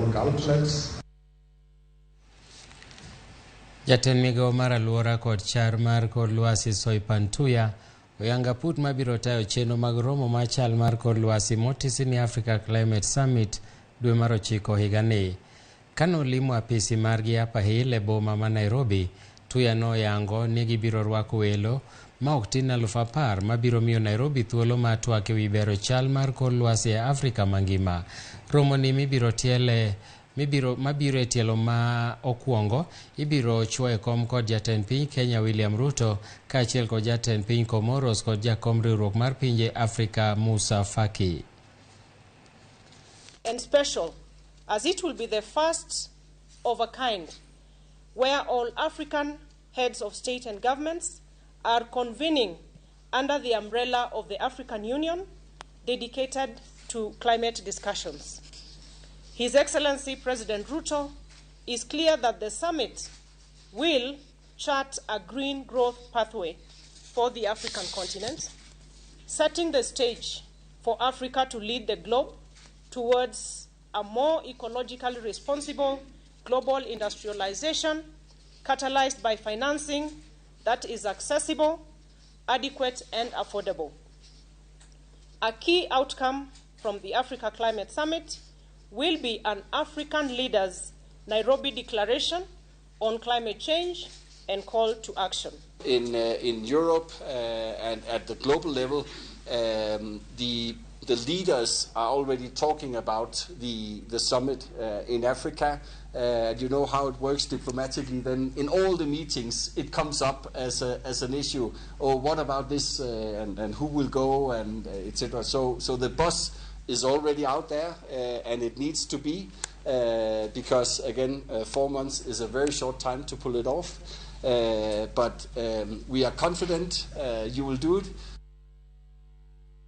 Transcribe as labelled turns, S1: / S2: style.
S1: public outlets.
S2: Jatend migawo mar alwora kod char mar kor lwasi Soipan Tuya oyanga put mabiro tayo chenro mag romo mar chal mar kor lwasi motisi ni Africa Climate Summit dwe mar 9 higani. Kanolimo apisi margi Upper Hill e boma ma Nairobi, Tuya noyango ni gibiro rwako welo ma ok tin 10,000 mabiro miyo Nairobi thuolo mar twak ewi bero chal mar kor lwasi e Afrika mangima. Romoni mibiro tiele mibiro mabiro e tielo ma okwongo ibiro chwo e kom kod jatend piny Kenya William Ruto kaachiel kod jatend piny Comoros kod jakom riwruok mar pinje Afrika Musa Faki.
S3: And special, as it will be the first of a kind where all African heads of state and governments are convening under the umbrella of the African Union dedicated to climate discussions. His Excellency President Ruto is clear that the summit will chart a green growth pathway for the African continent, setting the stage for Africa to lead the globe towards a more ecologically responsible global industrialization catalyzed by financing that is accessible, adequate, and affordable. A key outcome from the Africa Climate Summit will be an African Leaders Nairobi Declaration on climate change and call to action.
S4: In Europe and at the global level, the leaders are already talking about the summit in Africa. You know how it works diplomatically. Then in all the meetings, it comes up as an issue. Oh, what about this? And who will go? And etc. So the buzz is already out there, and it needs to be, because again, 4 months is a very short time to pull it off. But we are confident you will do it.